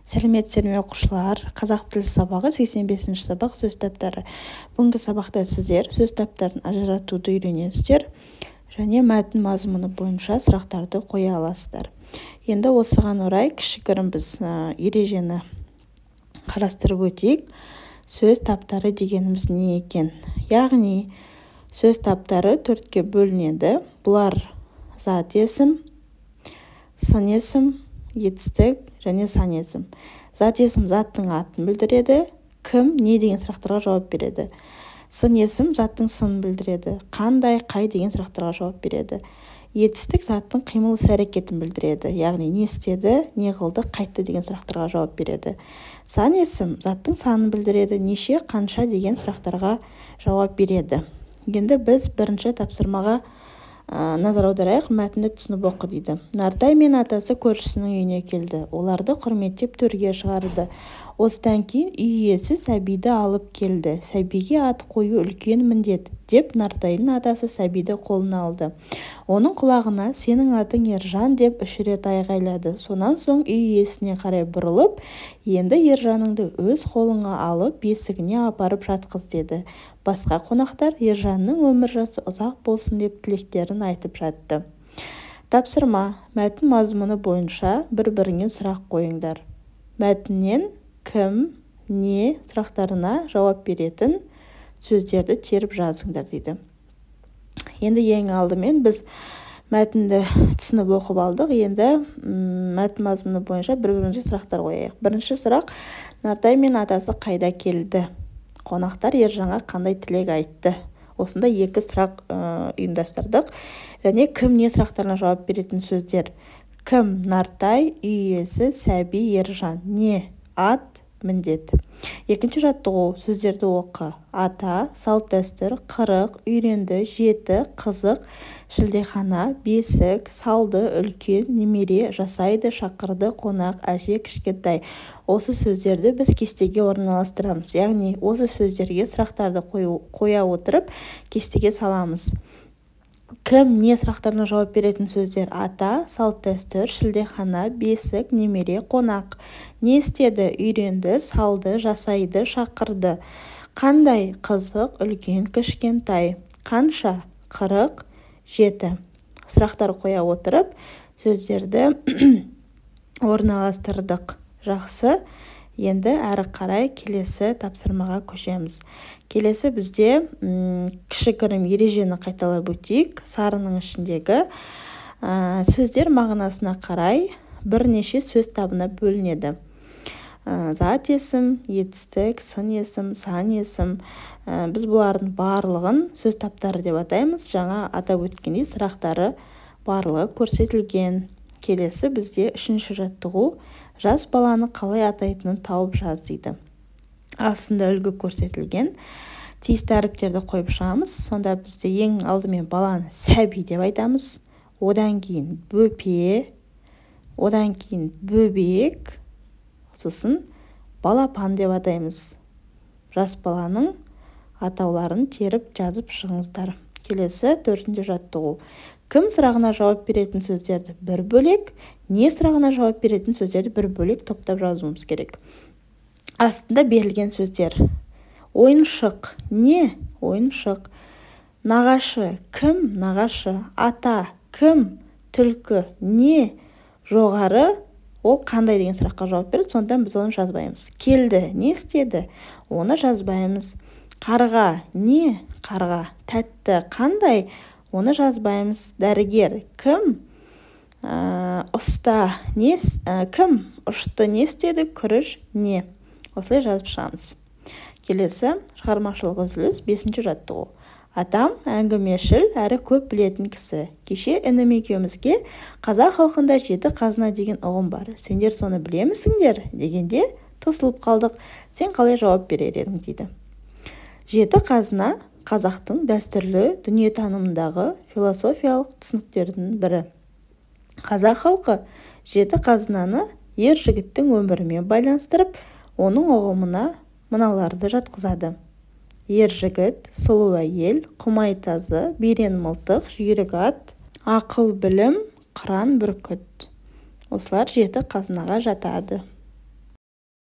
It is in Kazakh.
Сәлеметсіздер ме, оқушылар! Қазақ тілі сабағы, 85-ші сабақ, сөз таптары. Бүгінгі сабақта сіздер сөз таптарын ажыратуды үйренесіздер және мәтін мазмұны бойынша сұрақтарды қоя аласыздар. Енді осыған орай кішігірім біз ережені қарастырып өтейік. Сөз таптары дегеніміз не екен? Яғни сөз таптары төртке бөлінеді. Бұлар: зат есім, сын есім, етістік және сан есім. Зат есім заттың атын білдіреді, кім, не деген сұрақтарға жауап береді. Сын есім заттың сынын білдіреді, қандай, қай деген сұрақтарға жауап береді. Етістік заттың қимыл іс-әрекетін білдіреді, яғни не істеді, не қылды, қайтты деген сұрақтарға жауап береді. Сан есім заттың санын білдіреді, неше, қанша деген сұрақтарға жауап береді. Енді біз бірінші тапсырмаға назар аударайық. Мәтінді түсініп оқы дейді. Нартай мен атасы көршісінің үйіне келді. Оларды құрметтеп төрге шығарды. Осыдан кейін үй иесі сәбиді алып келді. Сәбиге ат қою үлкен міндет, деп Нартайдың атасы сәбиді қолына алды. Оның құлағына «Сенің атың Ержан» деп үш рет айғайлады. Сонан соң үй иесіне қарай бұрылып: «Енді Ержаныңды өз қолыңа алып, бесігіне апарып жатқыз», – деді. Басқа қонақтар Ержанның өмір жасы ұзақ болсын деп тілектерін айтып жатты. Тапсырма: мәтін мазмұны бойынша бір-біріңе сұрақ қойыңдар. Мәтіннен кім, не сұрақтарына жауап беретін сөздерді теріп жазыңдар дейді. Енді ең алдымен біз мәтінді түсініп оқып алдық. Енді мәтін мазмұны бойынша бір бірімізге сұрақтар қояйық. Бірінші сұрақ: Нартай мен атасы қайда келді? Қонақтар Ержанға қандай тілек айтты? Осындай екі сұрақ ұйымдастырдық. Және кім, не сұрақтарына жауап беретін сөздер: кім – Нартай, үй иесі, сәби Ержан, не – ат, міндет. Екінші жаттығу: сөздерді оқы. Ата, салт-дәстүр, 40, үйренді, жеті, қызық, шілдехана, бесік, салды, үлкен, немере, жасайды, шақырды, қонақ, әже, кішкентай. Осы сөздерді біз кестеге орналастырамыз, яғни осы сөздерге сұрақтарды қоя отырып, кестеге саламыз. Кім, не сұрақтарына жауап беретін сөздер: ата, салт-дәстүр, шілдехана, бесік, немере, қонақ. Не істеді? Үйренді, салды, жасайды, шақырды. Қандай? Қызық, үлкен, кішкентай. Қанша? 40, жеті. Сұрақтар қоя отырып, сөздерді орналастырдық. Жақсы, енді әрі қарай келесі тапсырмаға көшеміз. Келесі бізде кішігірім ережені қайталап өтейік. Сарының ішіндегі сөздер мағынасына қарай бірнеше сөз табына бөлінеді: зат есім, етістік, сын есім, сан есім. Біз бұлардың барлығын сөз таптары деп атаймыз. Жаңа атап өткендей, сұрақтары барлығы көрсетілген. Келесі бізде үшінші жаттығу: жас баланы қалай атайтынын тауып жаз дейді. Астында үлгі көрсетілген. Тиісті әріптерді қойып шығамыз. Сонда бізде ең алдымен баланы сәби деп айтамыз, одан кейін бөпе, одан кейін бөбек, сосын балапан деп атаймыз. Жас баланың атауларын теріп, жазып шығыңыздар. Келесі төртінші жаттығу: кім сұрағына жауап беретін сөздерді бір бөлек, не сұрағына жауап беретін сөздерді бір бөлек топтап жазуымыз керек. Астында берілген сөздер: ойыншық – не? Ойыншық. Нағашы – кім? Нағашы. Ата – кім? Түлкі – не? Жоғары – ол қандай деген сұраққа жауап береді, сондықтан біз оны жазбаймыз. Келді – не істеді? Оны жазбаймыз. Қарға – не? Қарға. Тәтті – қандай? Оны жазбаймыз. Дәрігер – кім? Ұста – не? Кім? Ұшты – не істеді? Күріш – не? Осылай жазып шығамыз. Келесі шығармашылық үзіліс, бесінші жаттығу. Атам әңгімешіл әрі көп білетін кісі. Кеше інім екеумізге: «Қазақ халқында жеті қазына деген ұғым бар. Сендер соны білемісіңдер?» – дегенде тосылып қалдық. Сен қалай жауап берер едің дейді. Жеті қазына – қазақтың дәстүрлі дүниетанымындағы философиялық түсініктердің бірі. Қазақ халқы жеті қазынаны ер жігіттің өмірімен байланыстырып, оның ұғымына мыналарды жатқызады: ер жігіт, сұлу әйел, құмай тазы, берен мылтық, жүйрік ат, ақыл, білім, қыран, бүркіт. Осылар жеті қазынаға жатады.